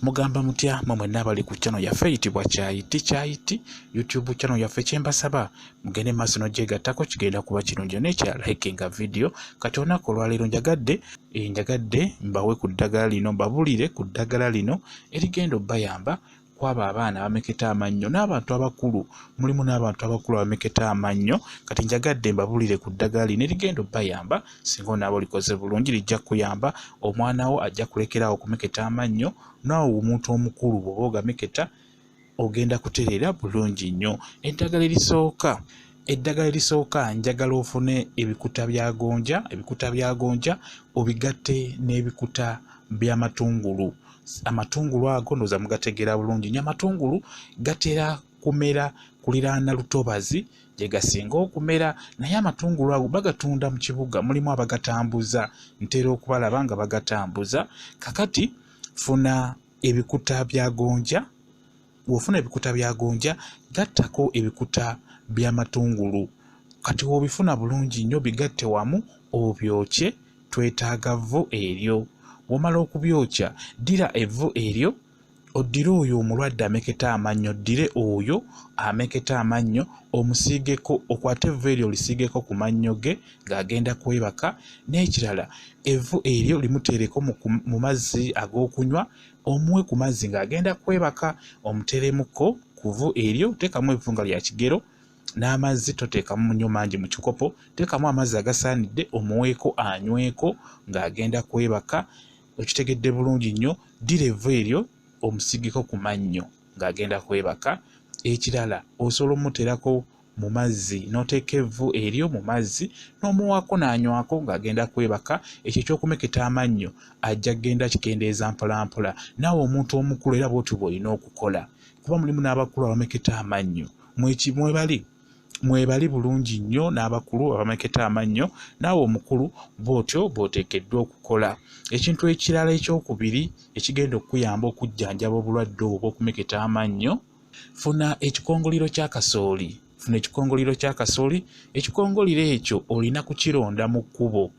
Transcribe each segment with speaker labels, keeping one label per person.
Speaker 1: Mugamba mutya mwe mwenna abali ku channel yaffe eyitibwa Kyayiti Kyayiti YouTube channel yaffe, kyembasaba mugende maaso n'ogyegattako, kigenda kuba kirungi. N'ekya likinga video. Kati olunaku olwaleero njagadde mbawe ku ddagala lino, mbabulire ku ddagala lino erigenda obbayamba kwabo abaana abameketa amannyo n'abantu abakulu. Mulimu n'abantu abakulu abameketa amannyo. Kati njagadde mbabulire ku ddagala lino erigenda obbayamba. Singa onaaba olikoze bulungi, lijja kukuyamba, omwana wo ajja kulekeraawo okumeketa amannyo, naawe omuntu omukulu bw'oba ogameketa ogenda kutereera bulungi nnyo. Eddagala erisooka, njagala ofune ebikuta bya gonja. Ebikuta bya gonja obigatte n'ebikuta by'amatungulu. Amatungulu ago ndowooza mugategeera bulungi nnyo. Amatungulu gatera kumera kuliraana lutobazi, gye gasinga okumera, naye amatungulu ago bagatunda mu kibuga, mulimu abagatambuza, ntera okubalaba nga bagatambuza. Kakati funa ebikuta bya gonja. Bw'ofuna ebikuta bya gonja, gattako ebikuta by'amatungulu. Kati w'obifuna bulungi nnyo, bigatte wamu obyokye. Twetaaga vvu eryo. Bw'omala okubyokya, ddira evvu eryo, oddire oyo omulwadde ameketa amannyo, oddire oyo ameketa amannyo omusiigeko, okwate evvu eryo olisiigeko ku mannyo ge ng'agenda kwebaka. N'ekirala, evvu eryo limuteereko mu mazzi ag'okunywa, omuwe ku mazzi ng'agenda kwebaka, omuteeremuko ku vvu eryo. Teekamu evvu nga lya kigero n'amazzi, toteekamu nnyo mangi mu kikopo, teekamu amazzi agasaanidde, omuweeko anyweko ng'agenda kwebaka. Okitegedde bulungi nnyo? Ddira evvu eryo omusiigeko ku mannyo ng'agenda kwebaka. Ekirala, osobola omuteerako mu mazzi, n'oteeka evvu eryo mu mazzi n'omuwaako n'anywako ng'agenda kwebaka. Ekyo ekyokumeketa amannyo ajja kgenda kikendeeza mpolampola. Naawe omuntu omukulu era bw'otyo bw'olina okukola, kuba mulimu n'abakulu abameketa amannyo. Mwebali, mwebali bulungi nnyo n'abakulu abameketa amannyo. Naawe omukulu bw'otyo bw'oteekeddwa okukola. Ekintu ekirala ekyokubiri ekigenda okukuyamba okujjanjaba obulwadde obwo bw'okumeketa amannyo, funa ekikongoliro kya kasooli. Funa ekikongoliro kya kasooli. Ekikongoliro ekyo olina kukironda mu kkubo,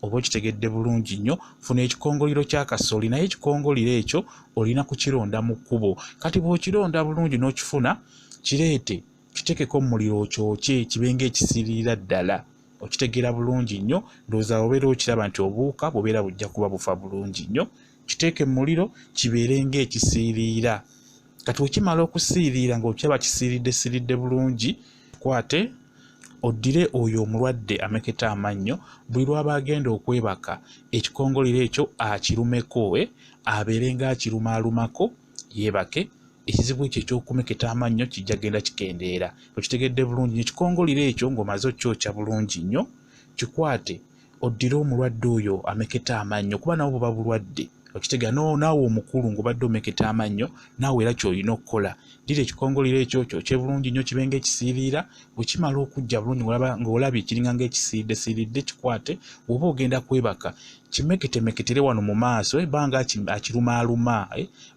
Speaker 1: oba okitegedde bulungi nnyo? Funa ekikongoliro kya kasooli, naye ekikongoliro ekyo olina kukironda mu kkubo. Kati bw'okironda bulungi n'okifuna, kireete, kiteekeko mu muliro, okyokye kibe ng'ekisiiririra ddala. Okitegeera bulungi nnyo? Ndowooza obeera okiraba nti obuwuka bubeera bujja kuba bufa bulungi nnyo. Kiteeke mu muliro kibeere ng'ekisiiriira. Kati okimala okusiiriira ng'okiraba kisiiridde siiridde bulungi, kwate oddire oyo omulwadde ameketa amannyo, buli lw'aba agenda okwebaka ekikongoliro ekyo akirumeko, abeere ng'akirumaalumako yeebake. Ekizibu ekyo ekyokumeketa amannyo kijja genda kikendeera. Okitegedde bulungi nnyo? Ekikongoliro ekyo ng'omaze okyokya bulungi nnyo, kikwate, oddire omulwadde oyo ameketa amannyo, kuba nabo buba bulwadde. Okitegeera? Naawe omukulu ng'obadde omeketa amannyo, naawe era ky'olina okukola. Ddira ekikongoliro ekyo, kyokye bulungi nnyo kibe ng'ekisiiriira. Bwe kimala okujja bulungi ng'olabye kiringa ng'ekisiiridde siiridde, kikwate, bw'oba ogenda kwebaka kimeketemeketere wano mu maaso, banga akirumaaluma,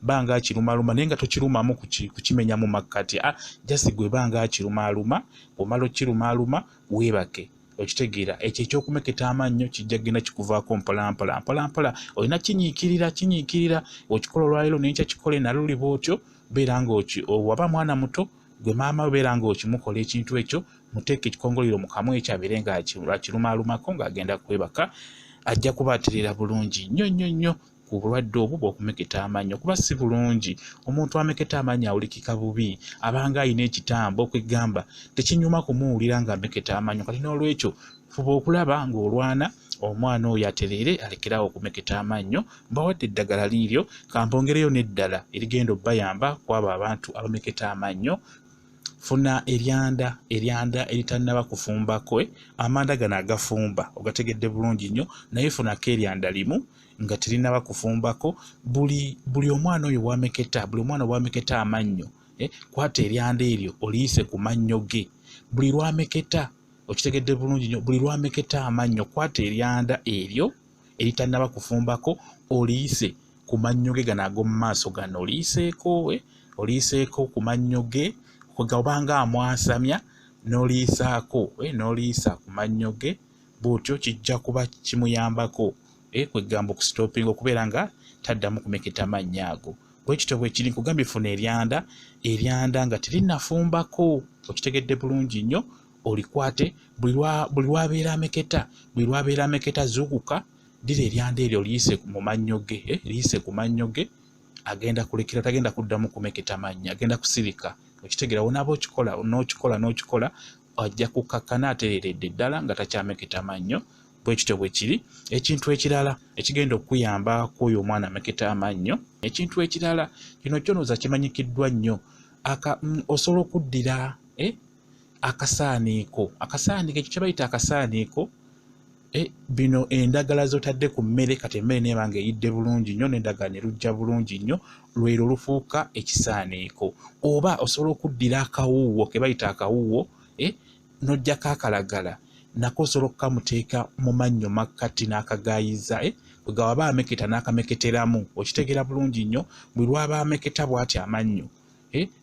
Speaker 1: banga akirumaaluma, naye nga tokirumamu kukimenya mu makkati, just gwe banga akirumaaluma. Bw'omala okirumaaluma, weebake. Okitegeera? Ekyo ekyokumeketa amannyo kijja kgenda kikuvaako mpolampola mpolampola. Olina kinyiikirira, kinyiikirira. Okikola olwaleero, nenkya kikole, naluli bwotyo. Beera nga waba mwana muto, gwe maama beera nga okimukola ekintu ekyo, muteeke ekikongoliro mu kamwa ekyo, abeere nga akirumaalumako ng'agenda kwebaka, ajja kuba atereera bulungi nnyo nnyo nnyo ku bulwadde obwo bw'okumeketa amannyo, kuba si bulungi. Omuntu ameketa amannyo awulikika bubi, abanga alina ekitambo, okwegamba tekinyuma kumuwulira ng'ameketa amannyo. Kati n'olwekyo fuba okulaba ng'olwana omwana oyo atereere, alekerawo okumeketa amannyo. Mbawadde eddagala liiryo, kampongereyo n'eddala erigenda obbayamba kwabo abantu abameketa amannyo. Funa eryanda, eryanda eritannaba kufumbako, amanda gano agafumba, ogategedde bulungi nnyo? Naye funako eryanda limu nga terinaba kufumbako. Buli omwana oyo bwameketa, buli omwana bwameketa amannyo, kwata eryanda eryo oliyise ku mannyo ge buli lwameketa. Okitegedde bulungi nnyo? Buli lwameketa amannyo, kwata eryanda eryo eritannaba kufumbako oliyise ku mannyo ge gano ag'omu maaso gano, oliyiseeko, oliyiseeko ku mannyo ge, obanga amwasamya n'oliyisaako, n'oliyisa ku mannyo ge bw'otyo, kijja kuba kimuyambako, kwegamba okusitopinga okubeera nga taddamu kumeketa mannyo ago. Bwe kityo bwe kiri. Nkugambye funa eryanda, eryanda nga terinnafumbako, okitegedde bulungi nnyo, olikwate buli lwabeera ameketa, buli lwabeera ameketa zuukuka, ddira eryanda eryo liyise mu mannyo ge, liyise ku mannyo ge, agenda kulekera, tagenda kuddamu kumeketa mannyo, agenda kusirika. Okitegeera? Wonaaba okikola n'okikola n'okikola, ajja kukkakkana atereeredde ddala nga takyameketa mannyo. Bwe kityo bwe kiri. Ekintu ekirala ekigenda okuyamba ku oyo omwana ameketa amannyo, ekintu ekirala kino kyonooza kimanyikiddwa nnyo, osobola okuddira akasaaniiko, akasaaniiko ekyo kye bayita akasaaniiko, bino endagala z'otadde ku mmere, kati emmere neeba ng'eyidde bulungi nnyo n'endagala ne lujja bulungi nnyo, lwero lufuuka ekisaaniiko. Oba osobola okuddira akawuuwo ke bayita akawuuwo, n'oggyako akalagala, nako osobola okukamuteeka mu mannyo makkati n'akagaayiza, bwe gawaba ameketa n'akameketeramu. Okitegeera bulungi nnyo, bwe lwaba ameketa bw'ati amannyo,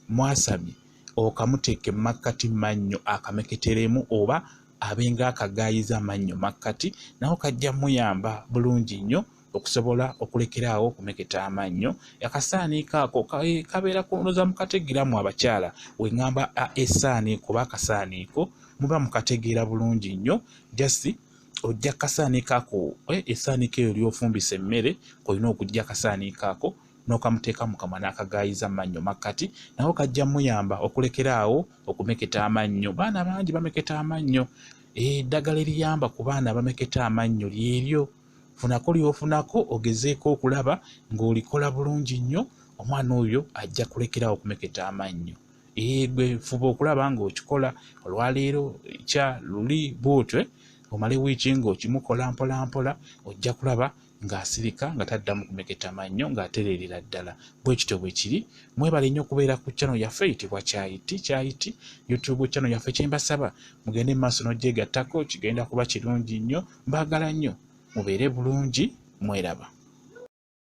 Speaker 1: mwasamye, okamuteeke makkati mannyo akameketeremu, oba abenga akagaayiza amannyo makkati, nako kajja muyamba bulungi nnyo okusobola okulekeraawo okumeketa amannyo. Akasaaniiko ako kabeera kulowooza mukategeeramu abakyala, we ŋŋamba essaaniiko oba akasaaniiko muba mukategeera bulungi nnyo. Just ojja kasaaniiko ako, essaaniiko eyo ly'ofumbisa emmere, olina okujja akasaaniiko ako n'okamuteeka mu kamwa n'akagaayiza amannyo makkati, nako kajja muyamba okulekeraawo okumeketa amannyo. Baana bangi bameketa amannyo, eddagala eriyamba ku baana bameketa amannyo lyeryo. Funako ly'ofunako ogezeeko okulaba ng'olikola bulungi nnyo, omwana oyo ajja kulekeraawo okumeketa amannyo. Gwe fuba okulaba ng'okikola olwaleero, kya luli bw'otyo, omale wiiki ng'okimukola mpola mpola, ojja kulaba ng'asirika nga taddamu kumeketa mannyo, ng'atereerera ddala. Bwe kityo bwe kiri. Mwebale nnyo okubeera ku channel yaffe eyitibwa Kyayiti, Kyayiti YouTube channel yaffe. Kye mbasaba mugende mu maaso n'ogyegattako, kigenda kuba kirungi nnyo. Mbaagala nnyo, mubeere bulungi, mweraba.